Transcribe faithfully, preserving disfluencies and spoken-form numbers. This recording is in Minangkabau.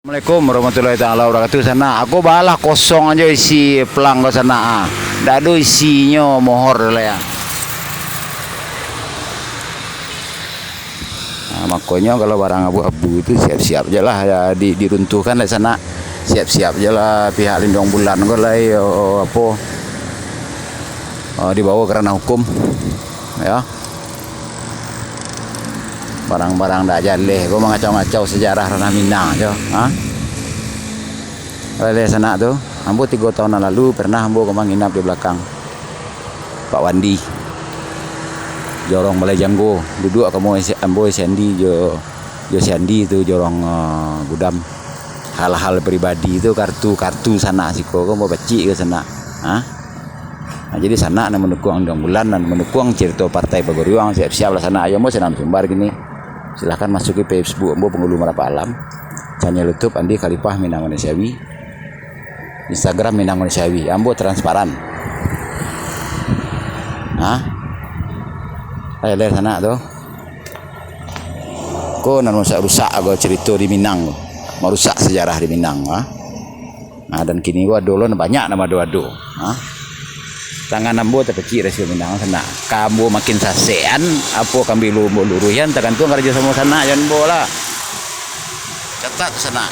Assalamualaikum warahmatullahi taala wabarakatuh. Sanak, aku balah kosong aja isi pelang ko sanak, ah. Ndak ado isinyo mohor lai, ah. Nah, makonyo kalau barang abu-abu tu siap-siap je lah, ya, di, diruntuhkan dek sanak. Siap-siap je lah pihak Linduang Bulan ko lai, oh, apo, oh, dibawa ka ranah hukum, ya. Barang-barang dak jaleh ko mangacau-ngacau sejarah ranah Minang jo, ha? Laleh sanak tu, ambo tigo taun nan lalu pernah ambo ko manginap di balakang Pak Wandi, Jorong Balai Janggo. Duduak ka ambo, ambo si Andi jo, jo si Andi tu jorong, eh, gudam. Hal-hal pribadi tu, kartu-kartu sanak siko ko ambo pacik ka sanak. Ha? Nah, jadi sanak nan mandukuang Linduang Bulan, nan mandukuang carito Partai Paguruang, siap-siap lah sanak. Ayo ambo Senam Sumbar kini. Silahkan masuki Facebook ambo Penghulu Marapak Alam, channel YouTube Andi Khalifah Minang Manusiawi, Instagram Minang Manusiawi. Ambo transparan. Ha? Ayo lah sanak tu. Ko nan rusak-rusak ko carito di Minang ko. Marusak sejarah di Minang, ha? Nah, dan kini ko ado lo banyak nan ado-ado. Ha? Tangan ambo tapacik rasio Minang sanak. Ka ambo makin sasekan, apo ka ambo lu-, ambo luruihan, tagantuang karajo samo sanak jo ambo lah. Catat sanak.